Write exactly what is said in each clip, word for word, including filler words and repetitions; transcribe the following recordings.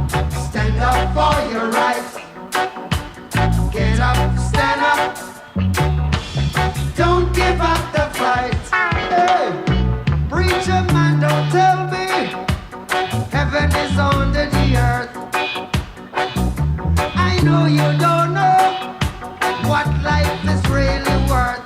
Stand up for your rights. Get up, stand up. Don't give up the fight. Hey, preacher man, don't tell me heaven is under the earth. I know you don't know what life is really worth.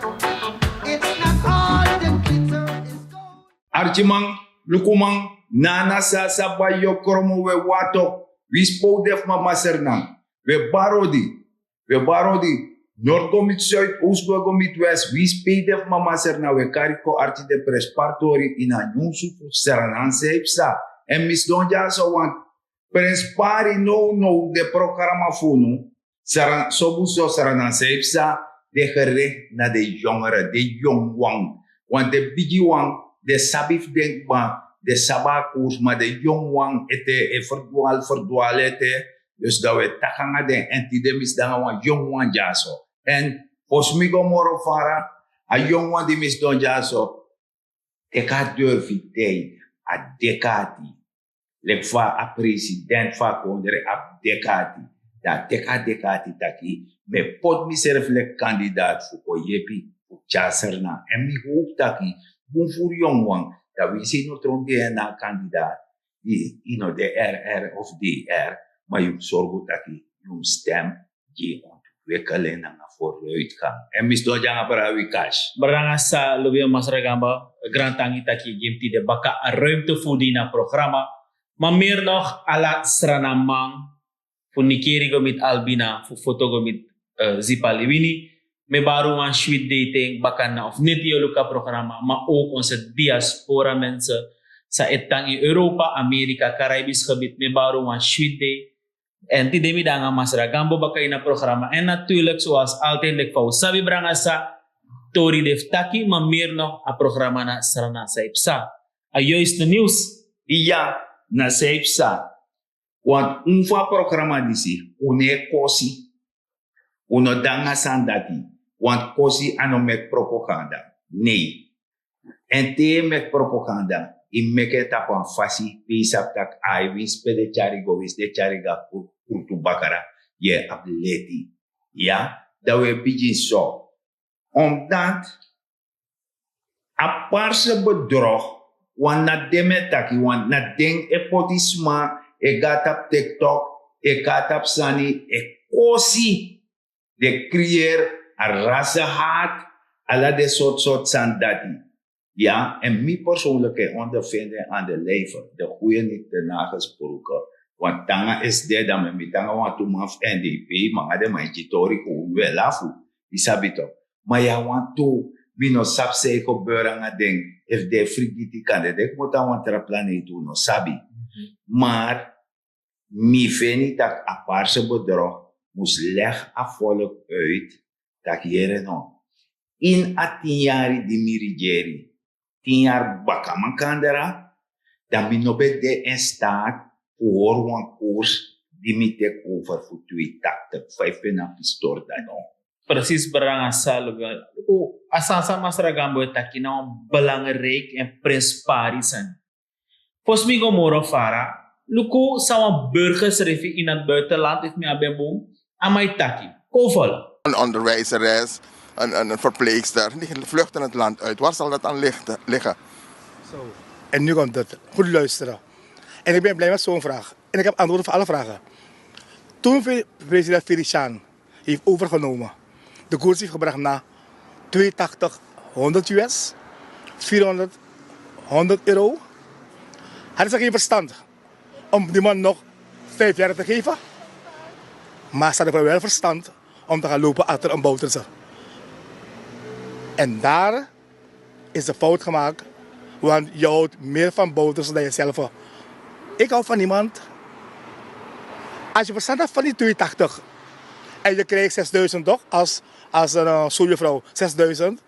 It's not all the glitter is gold. Arkiman, lukuman, nana sasa ba yokromo we wato. Wi spow def mama sernan. We barodi. We barodi. Nord go mit zuid, oost go go mit west. Wi spew def mama sernan. We kariko arki de prespar tori ina nyunsu fu sernan seipsa. En misdon dyaso wan Prinspari no no de programa fu unu. Sara sobu so sara na seipsa de gere na de yongere de yongwan. Wan de bigi wan de sabi fu denkba de saba kurs ma de yongwan ete e ferdwal ferdwal ete. Dus dan we takanga den en ti de misdanga wan yongwan dyaso. En fosmi go moro fara a yongwan di misdon dyaso. Teki a durfi dei a dekati. Leki fa a president fu a kondre abi dekati. Dan a teki a dekati taki mi e poti miserfi leki kandidat fu kon yepi fu tyari sernan èn mi howpu taki bun furu yongu wan dan winsi yu no tron dna kandidat yu no de rr of dr ma yu mus sorgu taki yu mus stem gi ontwikkeling nanga vooruitgang. En mi sidon dyan a brada wi kas. Brada nanga sa lobi en masra gamba grantangi taki gi mi tide baka a ruimte fu di na programa. Ma meer nog ala sranaman fu nikeri go mit albina fu foto go mit zipaliwini. Mi baru wan swit dating bakana of niti yoluka programa ma ook onze diaspora mensen sa etan in europa amerika caribisch gebied mi baru wan swit day. En tide mi danga masra gambo baka ina programa en natuurlijk zoals altijd lek fa u sabi branga sa tori de fu taki ma meer nog a programa na srana sa yu psa a juiste nieuws. Iya, na sa yu psa. Want un fu a programa disi un no e kosi. Un no danga sani dati. Want kosi a no meki propaganda. Nei. Èn te yu e meki propaganda yu meki en tapu wan fasi pe yu sabi tak' ai winsi pe den tyari go winsi den tyari go a kurtu bakra yu e abi leti. Iya. Dan wi e bigin so. Omdat a parse bedrog wan na den mi e taki wan na den e poti sma e go na tapu tiktok e go na tapu sani e kosi. Den kriyeri a rase hati ala den sortu sortu sani dati. Ya èn mi personlik e ondervindi en an de leife de goye niti de nagesproke. Want tanga esi de dan mi e miti nanga wantu man fu n d p ma nanga den man e gi tori unu e lafu. Yu sabi toki? Ma ya wantu mi no sabi san e gebere nanga den efu den e frigiti kande den kmoto na wan tra planeti unu no sabi. Mar mi feni tak' a parse bedrog mus legi a folk uit tak' yere no ini a tin yari di mi rigeri tin yari baka makandra dan mi no ben de in staat fu hori wan kurs di mi teki over fu twee taktik fa yu feni a pistori dan no. Presis brada nanga sa lubi wan luku a sani san masra gambo e taki na wan belangriki èn prenspari sani. Fosi mi go moro fara luku san wan burger srefi ini a buitenland efu mi abi en bun a man e taki. Kon fu olo. Een onderwijzeres, een verpleegster die vlucht in het land uit waar zal dat aan liggen? En nu komt het. Goed luisteren. En ik ben blij met zo'n vraag en ik heb antwoorden voor alle vragen. Toen president Felician heeft overgenomen, de koers heeft gebracht na tweehonderdtachtig, honderd us, vierhonderd, honderd euro. Hadden ze geen verstand om die man nog vijf jaar te geven. Maar ze hadden wel verstand om te gaan lopen achter een bouterse. En daar is de fout gemaakt. Want je houdt meer van bouterse dan jezelf. Ik hou van niemand. Als je verstand hebt van die tweehonderdtachtig en je krijgt zesduizend toch als een schooljuffrouw, zesduizend,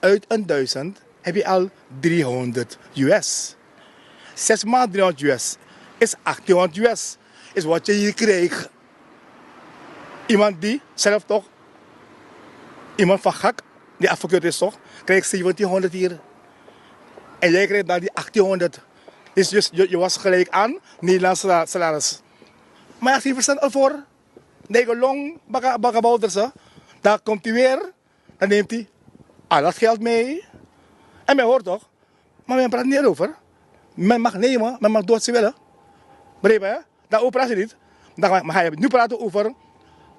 uit een duizend heb je al driehonderd us. Zes maal driehonderd us is achttienhonderd us. Is wat je hier krijgt. Iemand die zelf toch iemand van gak die afgekeurd is toch krijgt zeventienhonderd hier. En jij krijgt dan die achttienhonderd. Dus je was gelijk aan Nederlands. Salaris. Maar ja, zeven procent al voor. Dan ik long baka baka bouwderse. Dan komt hij weer. Dan neemt hij al dat geld mee. En men hoort toch? Maar men praat niet erover. Men mag nemen, men mag doen wat ze willen. Begrijp je? Dan operatie niet. Dan ga maar ga je nu praten over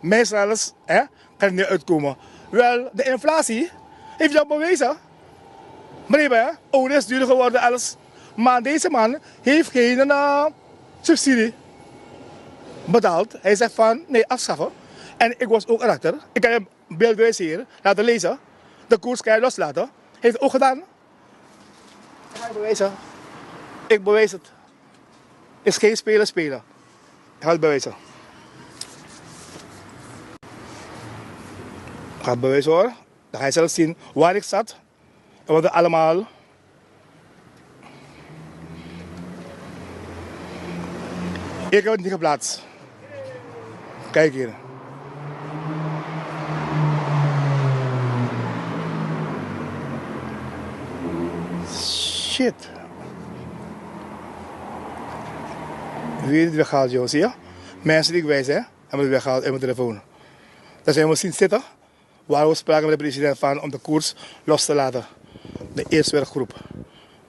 mijn salaris, hè? Kan het niet uitkomen. Wel, de inflatie heeft jou bewezen. Begrijp je? Olie is duurder geworden, alles. Maar deze man heeft geen eh, subsidie betaald. Hij zegt van nee, afschaffen. En ik was ook erachter. Ik kan je beeldbewijs hier laten lezen. De koers kan je loslaten. Hij heeft het ook gedaan. Ik ga het bewijzen. Ik bewijs het. Is geen spelen spelen. Ik ga het bewijzen. Ik ga het bewijzen hoor. Dan ga je zelf zien waar ik zat. En wat er allemaal. Ik heb het niet geplaatst. Kijk hier. Shit. Wie het weggehaald, joh. Zie je? Mensen die ik wijs, hè, hebben het weggehaald in mijn telefoon. Dat zijn we zien zitten. Waar we spraken met de president van om de koers los te laten. De eerste werkgroep.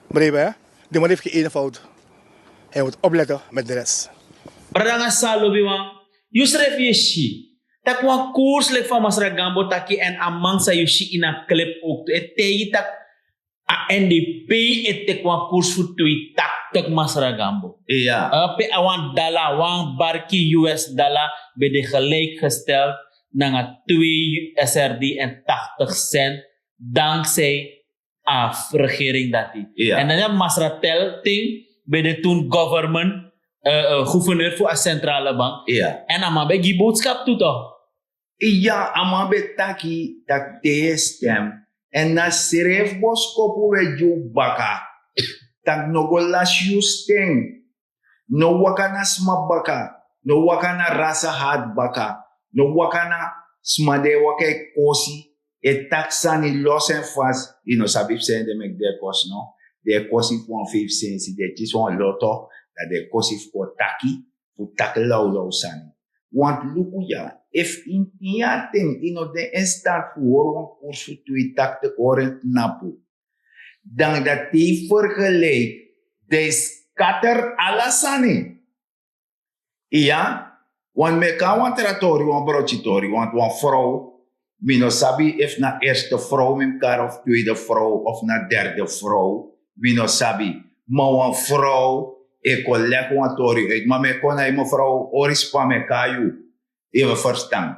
Begrijp je, hè? Die man heeft geen ene fout. Hij moet opletten met de rest. Brada nanga san a lobi wan, yu srefi e si tak' wan koers leki fa Masra Gambo taki, èn a man san yu si ini a klip ook tu e taigi tak' a N D P e teki wan koers fu twee tachtig, Masra Gambo. Pe a wan dala, wan barki U S dala ben de gelijkgesteld nanga twee S R D en tachtig cent, dankzij a regering dati. Èn dan ya Masra Tel Ting ben de toen government, gouverneur fu a centrale bank. Èn a man ben gi boodschap tu toch. Iya, a man ben taki tak' te yu e stem, èn na srefi boskopu we gi unu baka, tak' no go lasi yu sten. No waka na sma baka, no waka na rasa hati baka, no waka na sma di e waka e kosi, e taki sani los èn fasi. Yu no sabi fu sani den meki den e kosi no, den e kosi fu wan feifi sensi, den e kisi wan loto, dan den e kosi fu kon taki, fu taki lawlaw sani. Want luku ya, efu ini tin yari ten yu no de in staat fu hori wan koers fu twee tachtig hori en tnapu, dan dati te yu vergelijk, dan yu skatter ala sani. Iya, want mi e kon na wan tra tori, wan broki tori, want wan frow, mi no sabi efu na eerste frow mi mus kari of tweede frow of na derde frow, mi no sabi. Ma wan frow e kon legi wan tori uit, ma mi e kon na yu, mevrouw, hori span mi e kon na yu. Yu e ferstan?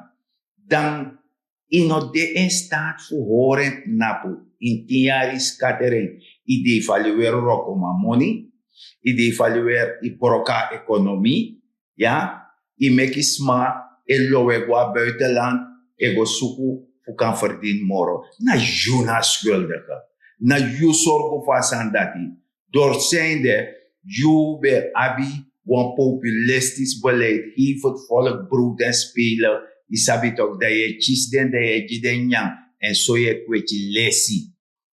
Dan yu no de in staat fu hori en tnapu. Ini tin yari yu skatter en, yu devalueri wroko man moni, yu devalueri, yu broko a ekonomi. Ya, yu meki sma e lowe go na buitenland, e go suku fu kan ferdini moro. Na yu na skuldige. Na yu sorgu fu a sani dati. Dori san yu de, yu ben abi wan populistisch beleid, geef het volk brood en spelen. Yu sabi toch, dan yu e kisi den, dan yu e gi den nyanyan, èn so yu e kweti lesi.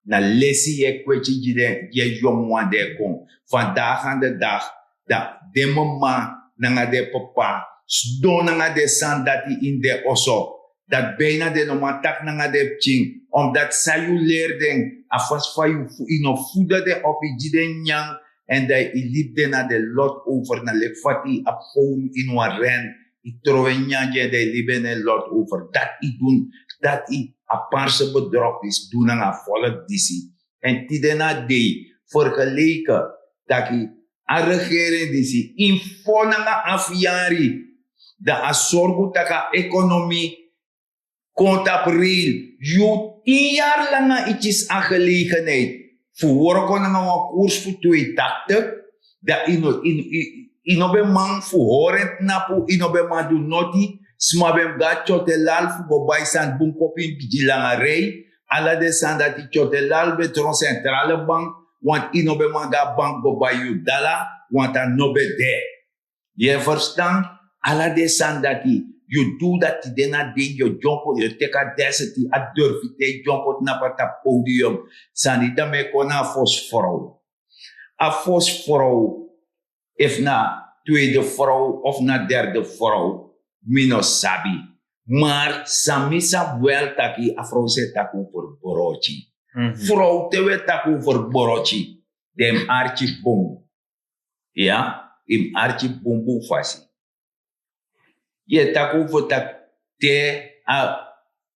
Na lesi yu e kweti gi den, gi a yongu wan di e kon. Vandaag aan de dag, dan den mama nanga den papa sidon nanga den sani dati ini den oso. Dati bijna den no man taki nanga den pikin, omdat san yu leri den, a fasi fa yu fu yu no fudu den op, yu gi den nyanyan, èn dan yu libi den na den lot over, na leki fa te yu abi fowru ini wan ren, yu trowe nyanyan gi en, dan yu libi en na yu lot over. Dati yu du, dati a parse bedrog disi du nanga a volk disi. Èn tide na dei fergeleken taki a regering disi ini fo nanga afu yari, dan a sorgu tak' a ekonomi kon tapu reil. Yu tin yari langa yu kisi a gelegenheid fu wroko nanga wan koers fu twee tachtig, dan yu no, yu no ben man fu hori en tnapu, yu no ben man du noti. Sma ben mus go na Tyotelal fu go bai sani, bun kopu ini bigi langa rei. Ala den sani dati Tyotelal ben tron centrale bank, want yu no ben man go na bank go bai yu dala, want a no ben de. Yu e ferstan? Ala den sani dati yu du, dati tide na dei yu o dyompo, yu o teki a density, a durfi te yu dyompo tnapu a tapu podium. Sani, dan mi e kon na a fosi frow. A fosi frow, efu na tweede frow of na derde frow, mi no sabi. Mar san mi sabi wel taki a frow se taki un fu broti. Frow te we taki un fu broti, den mus arki bun. Ya, yu mus arki bun bun fasi. Yu e taki un fu taki te a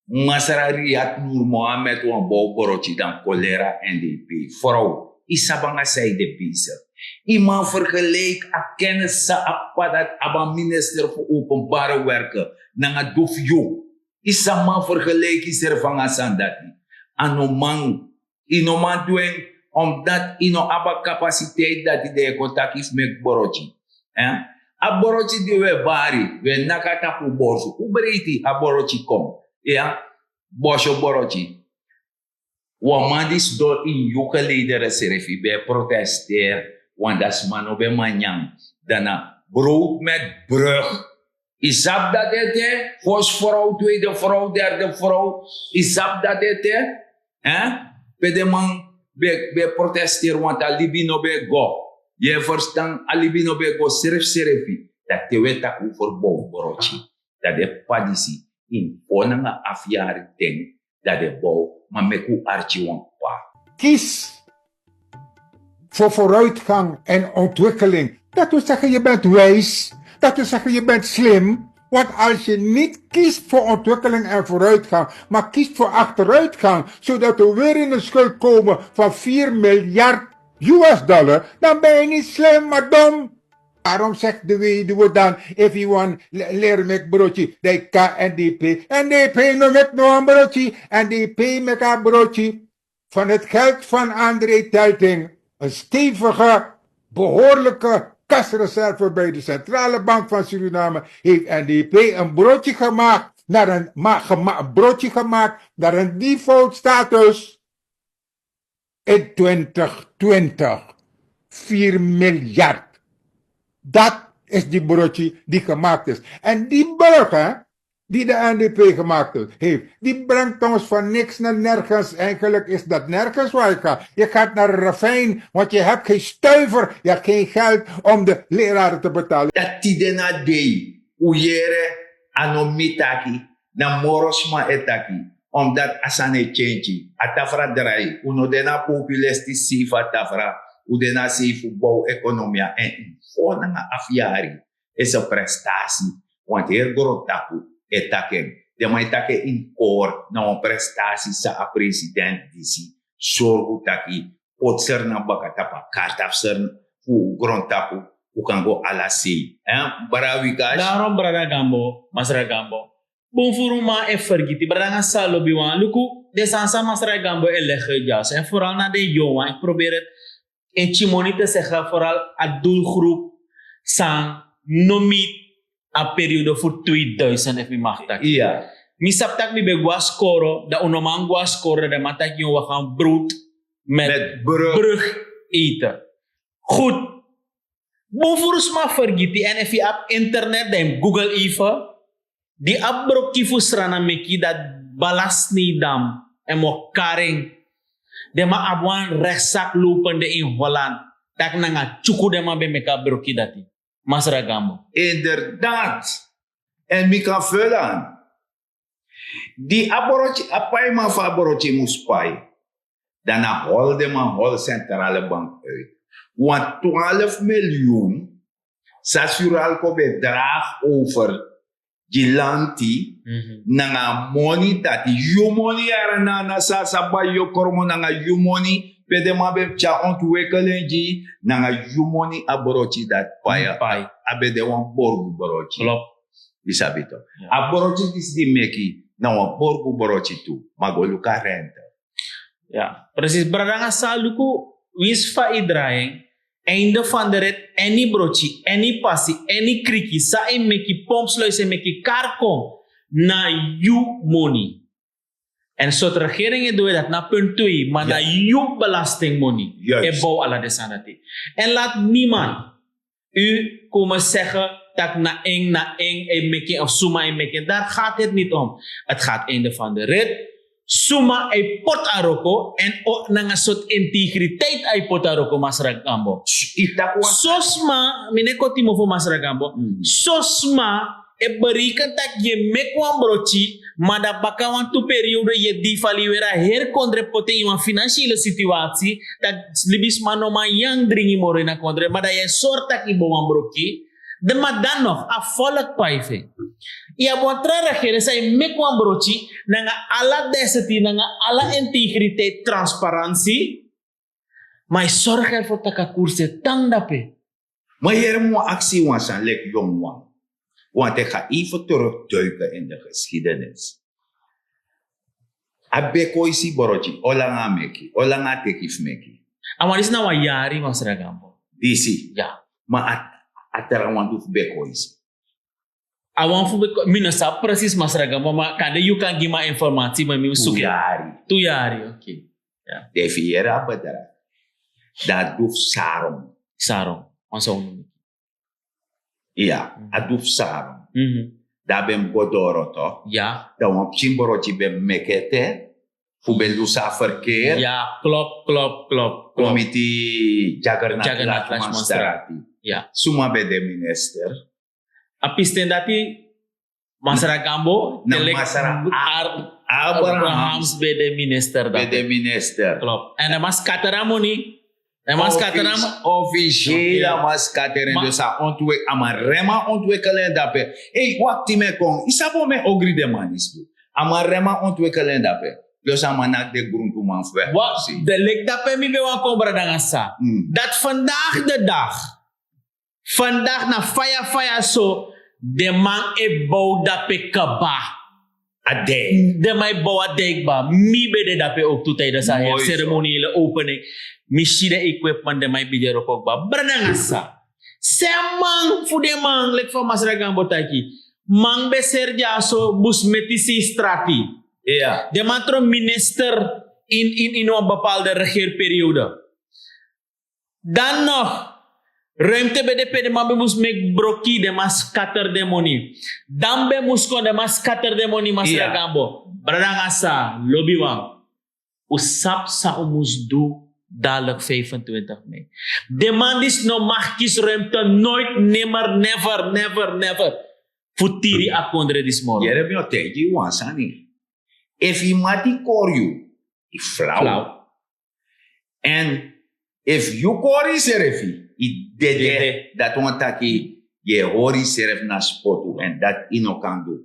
masra riat nurmo a meti wan bow broti dan kolera en de yu pei frow. Yu sabi nanga san yu de besi. Yu man fergeleiki a kennis san a p'pa dati abi a minister fu openbare werke nanga du fu yu. Yu sabi man fergeleiki yu srefi nanga a sani dati. A no man. Yu no man du en, omdat yu no abi a kapasiteit dati den e kon taki fu meki broti. A broti di un e bari un e naki a tapu un borsu un breiti a broti kon. Iya. Bosyo broti. Wan man di sidon ini yu keleidere srefi ben e protesteri. Wan dati sma no ben man nyan. Dan na brood met brug. Yu sabi dati ete? Fosi frow, tweede frow, derde frow. Yu sabi dati ete? Pe den man ben e protesteri wantu a libi no ben e go. Yu e ferstan? A libi no ben e go srefsrefi. Dan te un e taki un ferbow broti, dan den p'pa disi ini fo nanga afu yari ten, dan den bow. Ma meki un arki wan p'pa. Kisi voor vooruitgang en ontwikkeling. Dat wil zeggen, je bent wijs. Dat wil zeggen, je bent slim. Want als je niet kiest voor ontwikkeling en vooruitgang, maar kiest voor achteruitgang, zodat we weer in de schuld komen van vier miljard U S dollar, dan ben je niet slim, maar dom. Daarom zegt de weduwe dan: if you want leren met broodje, dan kan N D P. N D P no met no broodje, N D P met haar broodje. Van het geld van André Telting, een stevige, behoorlijke kasreserve bij de Centrale Bank van Suriname, heeft N D P een broodje gemaakt naar een, ma, gema, een broodje gemaakt naar een default status in twintig twintig. Vier miljard. Dat is die broodje die gemaakt is. En die burger die de N D P gemaakt heeft, die brengt ons van niks naar nergens. Eigenlijk is dat nergens waar je gaat. Je gaat naar een ravijn, want je hebt geen stuiver, je hebt geen geld om de leraren te betalen. Dati de na dei, un yere, a no mi taki, na moro sma e taki, omdat a sani e kenki, a tafra drai, un no de na populisti sei fu a tafra, un de na sei fu bow ekonomia, èn un fo nanga afu yari. Ese prestasi, want heri grontapu e taki en. Den man e taki en ini kori, na wan prestasi san a president disi sorgu taki poti Sranan baka tapu a karta fu Sranan, fu grontapu, un kan go ala sei. Brada Wikas. Daron brada Gambo, masra Gambo, bun furu man e fergiti, brada nanga san lobi wan luku den sani san masra Gambo e legi dyaso, èn foral na den yongu wan, ik probeer het in Chimoni te zeggen, vooral a doelgroep san no meet a periode fu tweeduizend, efu mi mag taki. Mi sabi tak' mi ben go na skoro, dan un no man go na skoro, dan den man taki yu no waka brood met brug eten. Goed. Bun furu sma fergiti, èn efu yu abi internet dan yu mus google even. Di a broki fu Sranan meki dati balas Sneidam èn Mokaring. Den man abi wan rechtszaak lopende in Holland, tak' nanga tyuku den man ben meki a broki dati. Masra Gambo. Inderdaad. Èn mi kan ful an. Di a broki, a paiman fu a broki mus pai, dan na hol den man hol Centrale Bank uit. Wan twaalf miljoen san Suralco ben draag over gi lanti, nanga a moni dati yu moni, yara na na san a sa bai yu okromo nanga yu moni, pe den man ben tyari ontwikkeling gi yu, nanga yu moni a broki dati pai. A ben de wan borgu broki. Yu sabi tok, a broki disi di meki na wan borgu broki tu. Ma go luku a rente. Ya, presis, brada nanga sa luku, winsi fa yu drai en, einde van de rit, èni broki, èni pasi, èni kriki san yu meki, pompsluis yu meki, kari kon, na yu moni. Èn sortu regering e du en dati na punt twee, ma na yu belastingmoni e bow ala den sani dati. Èn lati niemand u komen zeggen tak' na en, na en e meki en of suma e meki en. Daar gaat het niet om. Het gaat einde van de rit. Suma a e poti a wroko, èn nanga sortu integriteit a e poti a wroko, masra Gambo. Yu taki wan. So sma, mi no e koti mofo, masra Gambo. So sma e bereken tak' yu e meki wan broki, ma dan baka wantu periode yu e defali weri a heri kondre, poti en ini wan finansiele situasi, tak' libisma no man yangri moro ini a kondre, ma dan yu e sori tak' yu bo wan broki. De ma dan nog a volk pai fu en. Yu abi wan tra regering san e meki wan broki nanga ala deseti, nanga ala integriteit, transparansi. Ma yu sorgu ervoor tak' a koers e tan dape. Ma yere mi wan aksi wan sani leki yongu wan. Wante ga even terugduiken in de geschiedenis. A Bekoisi broki, olanga a meki, olanga a teki fu meki. A wan disi na wan yari, masra Gambo. Disi. Ya. Ma a, a tra wan du fu Bekoisi. A wan fu Bekoisi, mi no sabi presis, masra Gambo, ma kande yu kan gi mi a informatie, ma mi suku. Tu yari. Tu yari, oké. Ya. Definiere a bedrijf. Dan a du fu Sarong. Sarong, wan sa unu. Ya, a du fu Sarong. Dan a ben mus go doro to. Ya. Dan wan pikin broki ben meki ete, fu ben lusu a verkeer. Ya, klop, klop, klop, klop. Kon miti Jaggernath Lachman Strati. Ya. Suma ben de minister? A pisten dati, masra Gambo, na masra Abrahams ben de minister dati. Ben de minister. Klop. Èn a man skatter a moni. A man skatter a moni. Officieel a man skatter en, dus a ontwik-, a man rem a ontwikkeling dape. Ei, wakti, mi e kon. Yu sabi on mi e ogri den man disi du. A man rem a ontwikkeling dape. Dus a man naki den gruntuman fu en. Wa, de leki dape mi ben wani kon, brada nanga sa. Dati vandaag de dag. Vandaag na faya faya so, den man e bow dape kaba. A dijk. Den man e bow a dijk kaba. Mi ben de dape ook tu tijdens a ceremoniële opening. Mi si den equipment, den man e bigin wroko kaba. Brada nanga sa. San man fu den man, leki fa masra Gambo taki. Man ben seri dyaso, bus meti sei strati. Ya. Den man tron minister in, in, in wan bepaalde regeerperiode. Dan nog, ruimte ben de pe den man ben mus meki broki, den man skatter den moni. Dan ben mus kon, den man skatter den moni, masra Gambo. Brada nanga sa, lobiwan. Un sabi san un mus du dadelijk vijfentwintig mei. Den man disi no mag kisi ruimte, nooit, nimmer, never, never, never. Fu tiri a kondre disi moro. Yere, mi o taigi yu wan sani. Efu yu mati kori yu, yu flauw. Èn efu yu kori yusrefi, yu dede. Dati wani taki yu e hori yusrefi na spotu, èn dati yu no kan du.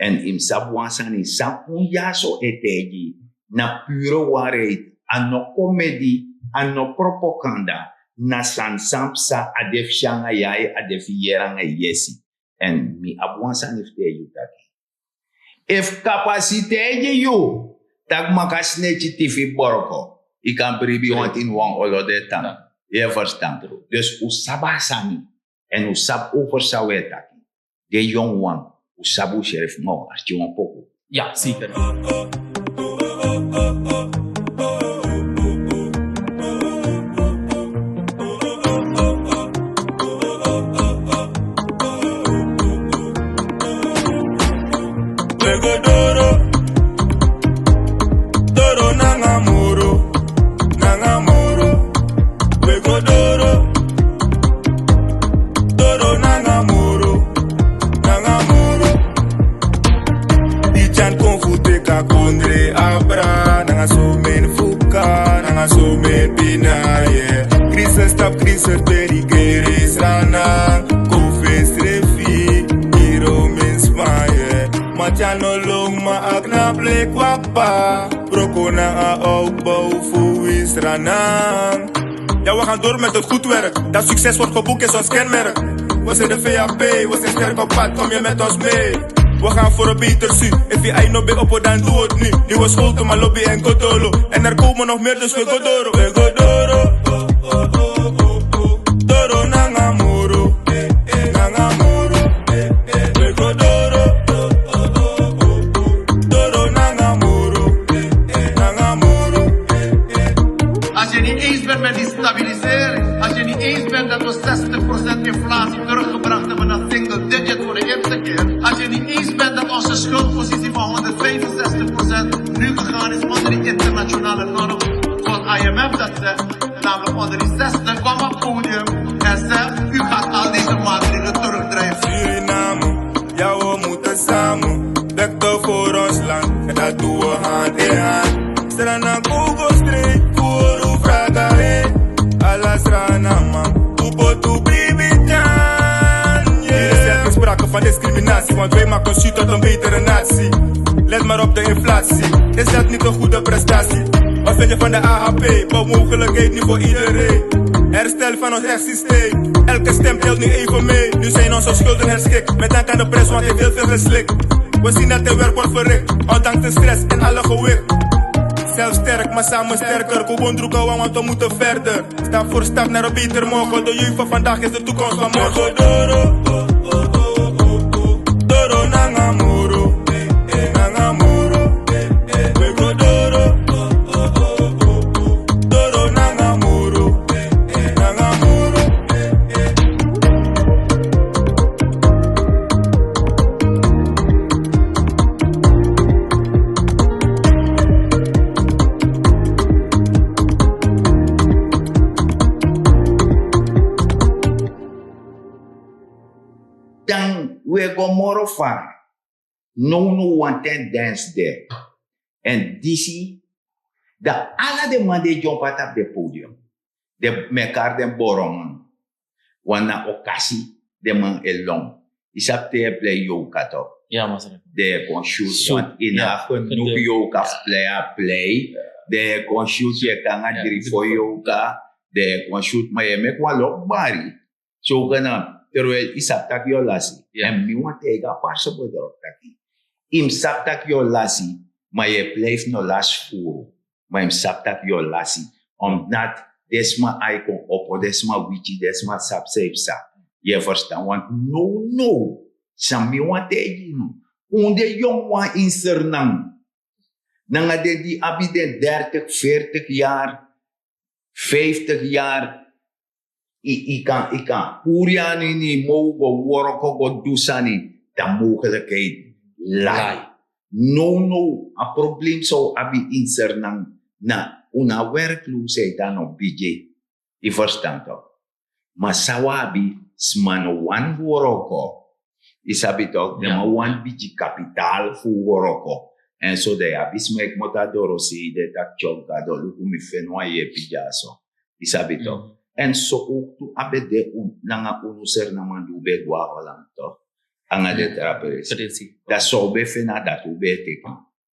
Èn yu mus sabi wan sani, san un dyaso e taigi yu, na pure waarheid, a no komedi, a no propaganda, na sani san psa, a de fu si nanga yu ai, a de fu yere nanga yu yesi. Èn mi abi wan sani fu taigi yu taki. Efu kapasiteit gi yu, tak' maka sneki tifi boroko, yu kan bribi wanti ini wan olo de tan. Yu e ferstan? Dus un sabi a sani, èn un sabi over san un e taki. Den yongu wan, un sabi unsrefi moo. Arki wan poku. Ya, zeker. We go doro, doro nanga moro, nanga moro. We go doro, doro nanga moro, nanga moro. Di tyan kon fu teki a kondre abra, nanga so meni fuka, nanga so meni pina, yeah. Crisis tapu crisis, pe regering Sranan kon fesi srefi, iro meni sma, yeah. Ma tyan no lon, ma a knapu leki wan p'pa. Broko na a opbouw fu wi Sranan. Ya, we gaan door met het goed werk. Dat succes wordt geboekt is ons kenmerk. We zijn de V H P, we zijn sterk op pad, kom je met ons mee. We gaan voor een beter zuur. Efi ai no ben opo dan doe het nu. Nieuwe school, maar lobby en go doro. En er komen nog meer, dus we go doro. We go doro. Doro nanga moro. Nanga moro. We go doro. Doro nanga moro. Nanga moro. Als je niet eens bent met die stabilisering, als je niet eens bent dat we zestig procent inflatie teruggebracht hebben naar single digit voor de eerste keer, als je niet eens bent dat onze schuldpositie van honderdvijfenzestig procent nu gegaan is Discriminatie, want wij maken ons tot een betere natie. Let maar op de inflatie, is dat niet een goede prestatie? Wat vind je van de A H P? Bouwmogelijkheid niet voor iedereen. Herstel van ons rechtssysteem, elke stem telt nu even mee. Nu zijn onze schulden herschikt, met dank aan de prijs, want hij heeft heel veel geslikt. We zien dat er werk wordt verricht, ondanks de stress en alle gewicht. Zelf sterk, maar samen sterker. Kubondruka, want we moeten verder. Stap voor stap naar een beter morgen. De jeugd van vandaag is de toekomst van morgen. Doro, doro, nanga moro, nanga moro. We go doro, doro, nanga moro, nanga moro. Dan we go moro fara. Now no wan ten dance de. En disi, dan ala den man di e dyompo na tapu den podium, den meki den borongen. Wan na okasi den man e lon. Yu sabi te yu e plei yoka tok. Den e kon shoot, want yu no abi genoeg yoka fu plei a plei. Den e kon shoot, yu e kon nanga dri fo yoka. Den e kon shoot, ma yu e meki wan lokbari. Zogenaamd, terwijl yu sabi tak' yu o lasi. En mi wani taigi a parse bedrog taki, yu mus sabi tak' yu o lasi, ma yu e plei fu no lasi furu. Ma yu mus sabi tak' yu o lasi. Omdat den sma ai kon opo, den sma wiki, den sma sabi san yu psa. Yu e ferstan? Want now now, san mi wani taigi yu now, un de yongu wan ini Sranan, nanga den di abi den dertig, veertig yari, vijftig yari, yu kan, yu kan puru yu anu ini yu mow go wroko go du sani, dan mogelijkheid lai. Now now a probleem san un abi ini Sranan, na un na werkloosheid, dan no bigi. Yu ferstan tok? Ma san un abi, sma no wani wroko. Yu sabi tok, den man wani bigi kapitaal fu wroko. En so dan yu abi sma e kmoto a dorosei, den e taki: Tyok Gado, luku, mi feni wan yepi dyaso. Yu sabi tok? En so owktu a ben de nanga unu Sranan man di un ben go na Holland tok, nanga den tra presi. Dan san un ben feni, na dati un ben e teki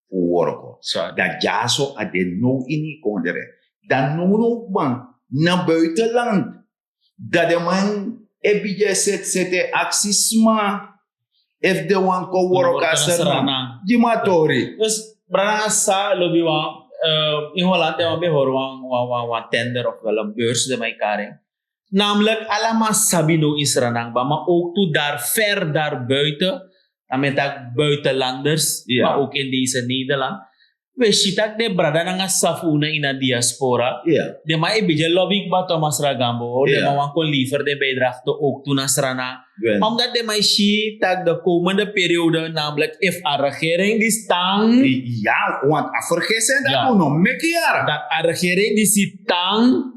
fu wroko. Dan dyaso a de now ini kondre. Dan now now kba na buitenland, dan den man e bigin e seti seti e aksi sma efu den wani kon wroko na Sranan. Gi mi a tori. Dus, brada Sa, lobiwan, eh, in Holland den man ben hori wan, wan, wan, wan tender of wel een beurs, den man e kari en. Namelijk, ala man sabi now in Sranan kba, maar ook toe daar ver daar buiten, dan men taki buitenlanders, maar ook in deze Nederland. We si taki den brada nanga sisa fu unu na ini a diaspora, den man e bigin e lobi kba tok, Masra Gambo, den man wani kon lever den bijdrage tok, ook toe na Sranan. Omdat den man e si taki de komende periode, namelijk, efu a regering disi tan. Ya, want a vergissing dati un no meki yara. Dati a regering disi tan,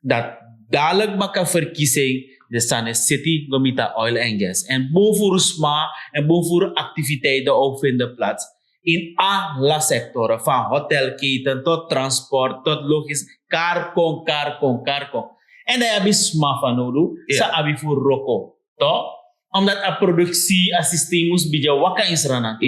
dati dadelijk baka verkiezing, den sani e seti go miti a oil en gas. En bun furu sma, en bun furu activiteiten ook vinden plaats in ala sectoren, van hotelketen tot transport, tot logistiek, kari kon, kari kon, kari kon. En dan yu abi sma fanowdu san abi fu wroko, toch? Omdat a productie, a systeem mus bigin waka in Sranan.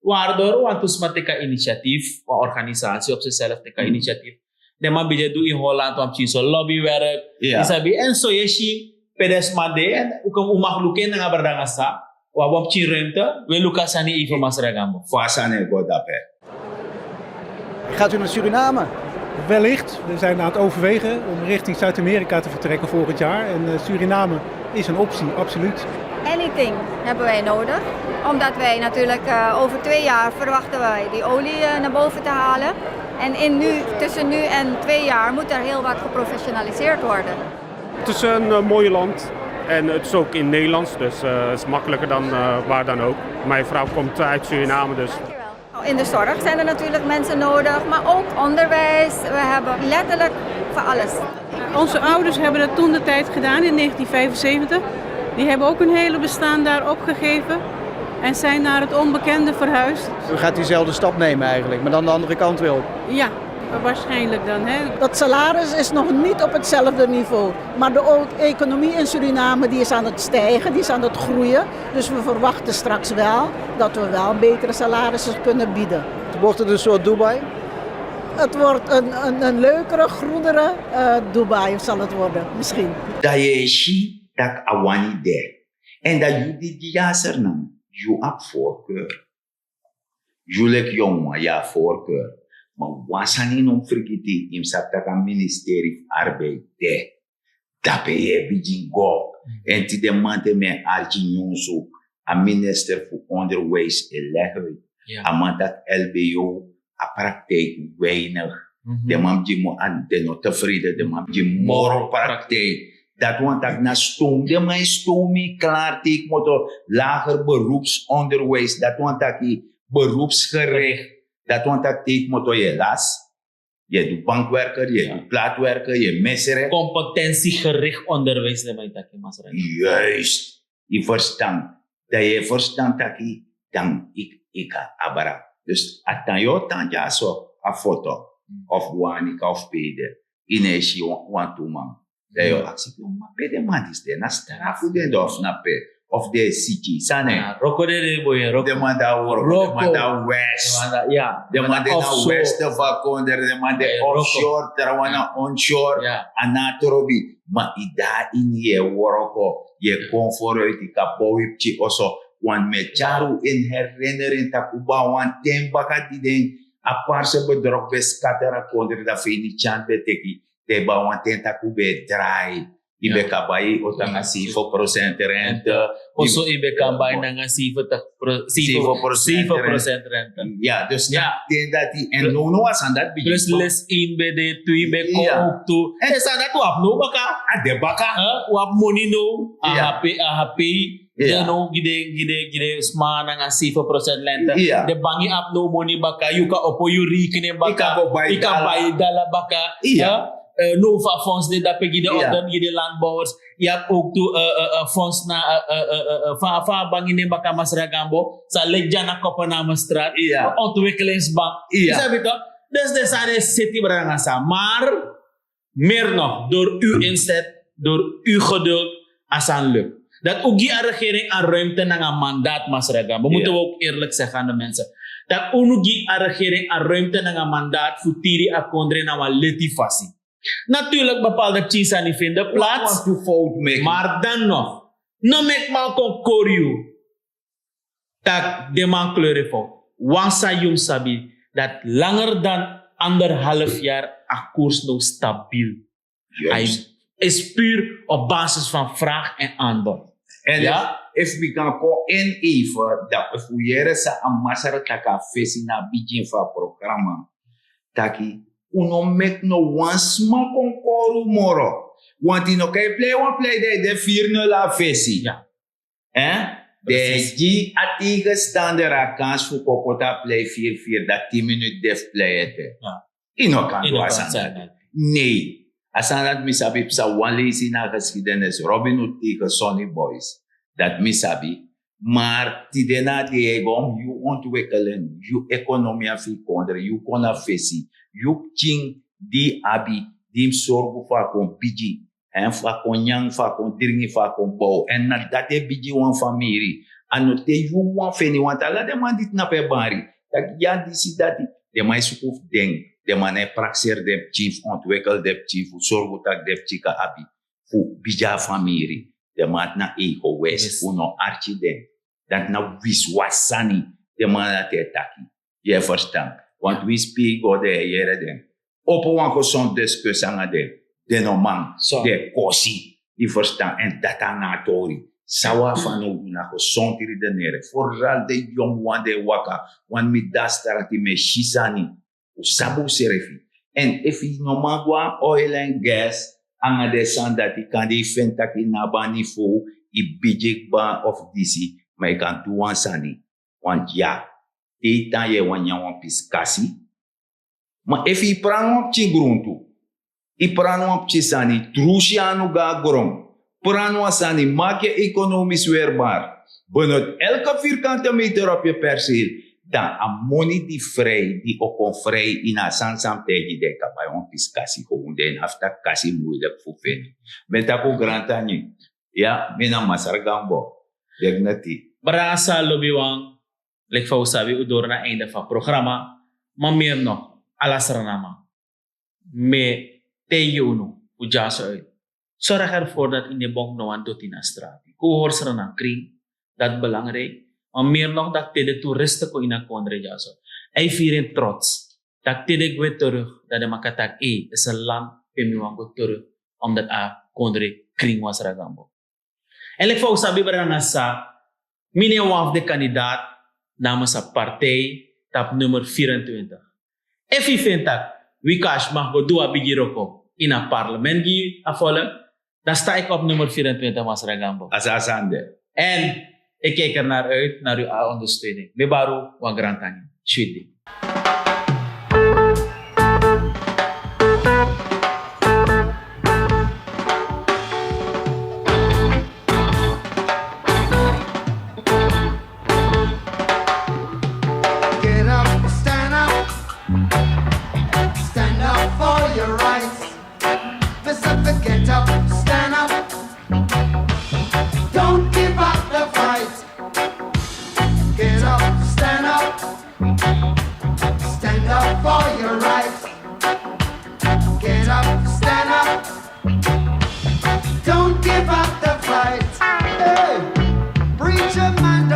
Waardoor wantu sma teki a initiatief, wan organisatie op zichzelf teki a initiatief. Den man bigin e du in Holland wan pikin so lobbywerk. Yu sabi, en so yu e si pe den sma de, en un kan, un mag luku en nanga brada nanga sisa, un abi wan pikin ruimte, un e luku a sani even, Masra Gambo. Fa a sani e go dape? Gaat u naar Suriname? Wellicht. We zijn aan het overwegen om richting Zuid-Amerika te vertrekken volgend jaar. En eh, Suriname is een optie, absoluut. Anything hebben wij nodig. Omdat wij natuurlijk eh, over twee jaar verwachten wij die olie eh, naar boven te halen. En in nu, tussen nu en twee jaar moet er heel wat geprofessionaliseerd worden. Het is een eh, mooi land en het is ook in Nederlands, dus eh, het is makkelijker dan eh, waar dan ook. Mijn vrouw komt uit Suriname, dus. In de zorg zijn er natuurlijk mensen nodig, maar ook onderwijs. We hebben letterlijk voor alles. Onze ouders hebben dat toen de tijd gedaan in negentien vijfenzeventig. Die hebben ook hun hele bestaan daar opgegeven en zijn naar het onbekende verhuisd. U gaat diezelfde stap nemen eigenlijk, maar dan de andere kant weer op. Ja, Waarschijnlijk dan, hè? Dat salaris is nog niet op hetzelfde niveau. Maar de o- economie in Suriname, die is aan het stijgen, die is aan het groeien. Dus we verwachten straks wel dat we wel betere salarissen kunnen bieden. Het wordt dus zo Dubai? Het wordt een, een, een leukere, groenere eh, Dubai zal het worden, misschien. Dan yu e si tak' a wani de. Èn dan yu di gi yu a sernam, yu abi voorkeur. Yu leki yonguman yu abi voorkeur. Ma wan sani no mus frigiti, yu mus sabi tak' a ministeri fu arbeid de. Dape yu e bigin go. Èn tide mamanten mi e arki nyunsu, a minister fu onderwijs e leg uit. A man taki lbo, a praktijk weinig. Den man mus gi moro, den no tevreden, den man mus gi moro praktijk. Dati wani taki na ston den man e ston mi klaar te yu kmoto lager beroepsonderwijs, dati wani taki beroepsgericht. Dati wani taki te yu kmoto yu e las, yu e du bankwerker, yu e du platwerker, yu e mesere. Competentiegericht onderwijs, den man e taki masra. Juist. Yu verstan? Dan yu e verstan taki dan yu kan abra. Dus a tan yu o tan dyaso a foto of wanika of pede, yu no e si wantu man. Dan yu o aksi, ma pe den man disi de? Na strafu den de of na pe? Of den e siki sani? Roko den de boy, roko. Den man de a wroko, den man de a west. Den man de na westen fu a kondre, den man de offshore, trawan na onshore. A na a trobi. Ma yu de na ini, yu e wroko, yu e kon foruit, yu kan bow yu pikin oso. Want mi e tyari un ini herinnering tak' un ben abi wan ten baka di den a parse bedrog ben scatter a kondre, dan feni tyan ben teki. Dan yu ben abi wan ten tak' un ben e drai. Yu ben kan bai oto nanga seven procent rente. Oso yu ben kan bai nanga seven procent rente. Ya, dus na den dati, èn nownow a sani dati bigin. Plus les in ben de tu, yu ben kon ook tu. Èn sani dati un abi now baka. A de baka. Un abi moni now. A happy, a happy. Dan now gi den, gi den, gi den sma nanga seven procent rente. Den bangi abi now moni baka. Yu kan opo yu rekening baka. Yu kan bai dala baka. Now fu a fonds de dape gi den, gi den landbouwers. Yu abi ook tu fonds na fa, fa a bangi nen baka, masra Gambo, san leki dya na Kopenhagenstraat, ontwikkelingsbank. Yu sabi toch? Dus den sani e seti, brada nanga sisa. Maar meer nog, door uw inzet, door uw geduld, a sani lukt. Dat un gi a regering a ruimte nanga mandaat, masra Gambo. Moeten we ook eerlijk zeggen aan de mensen. Dat unu gi a regering a ruimte nanga mandaat fu tiri a kondre na wan leti fasi. Natuurlijk, bepaalde pikin sani vinden plaats. Maar dan nog, no meki man kon kori yu tak' den man kleur yu fout. Wan sani yu mus sabi, dat langer dan anderhalf jaar a koers now stabiel. Hij is puur op basis van vraag en aanbod. En efu wi kan kon in even, dan efu wi yere san a masra taki a fesi na a bigin fu a programma, taki un no meki no wan sma kon kori un moro. Want yu no kan e plei wan plei dan yu de firi nul na a fesi. Den e gi a tegenstander a kans fu kon poti a plei firi firi, dan tin minutu de fu plei ete. Yu no kan du a sani dati. Nei. A sani dati mi sabi psa wan leisi ini a geskidenis, Robin Hood tegen Sonny Boys. Dati mi sabi. Maar tide na a dei, yu ontwikkeling, yu ekonomia fu yu kondre, yu kon na fesi, yu pikin di yu abi, di yu mus sorgu fu a kon bigi, en fu a kon nyan, fu a kon dringi, fu a kon bow. En na dati e bigi wan famiri. A no te yu wan feni wan, ala den man di tnapu e bari taki ya disi dati. Den man e suku fu den. Den man e prakseri den pikin fu ontwikkel den pikin fu sorgu taki den pikin kan abi fu bigi a famiri. Den man na egoist, un no arki den. Dati na wiswasi sani den man dati e taki. Yu e ferstan? Want wi spi go den e yere den. Opo wan gesond diskus nanga den. Den no man. Den e kosi. Yu ferstan? En dati na a tori. San wi abi fanowdu na gesond redenere. Vooral den yongu wan di e waka. Want mi de na strati, mi e si sani. Un sabi unsrefi. En efu yu no man go na oil en gas nanga den sani dati, kande yu feni tak' yu no abi a niveau, yu bigi kba of disi, ma yu kan du wan sani. Want ya, te yu tan yu e wani nyan wan pisi kasi. Ma efu yu prani wan pikin gruntu, yu prani wan pikin sani, drusu yu anu go na gron, prani wan sani, maak yu ekonomisch weerbaar. Benut elke vierkante meter op yu perseel. Dan a moni di frei, di o kon frei ini a sani san mi taigi den kaba, yu wan pisi kasi, gewoon den afu taki kasi muilek fu feni. Mi e taki un grantangi. Ya, mi na Masra Gambo. Dignity. Brada Sa, lobiwan, leki fa un sabi, un doro na einde fu a programa. Ma meri no, ala Sranaman, mi e taigi unu, un dyaso uit. Sorg ervoor dat yu no e bong no wan doti na strati. Kon un hori Sranan krin, dati belangrijk. Ma meer nog, dati te den toeristen kon ini a kondre dyaso, a e firi en trots. Dati te den gwe terug, dati den man kan taki: "Ei, disi a land pe mi wani go terug, omdat a kondre krin wan Sragambo." En leki fa un sabi, brada nanga sisa, mi na wan fu den kandidaat namens a partij tapu nummer vierentwintig. Efu yu feni taki wi Cash mag go du wan bigi wroko ini a parlement gi a volk, dan sta ik op nummer vierentwintig, Masra Gambo. A so a sani de. En ik kijk er naar uit, naar uw ondersteuning. Mi e bari un wan grantangi. Switi. Get up, stand up, stand up for your rights. Listen to get up, stand up. Don't give up the fight. Get up, stand up. Stand up for your rights. Get up, stand up. Don't give up the fight. Hey, preacher man,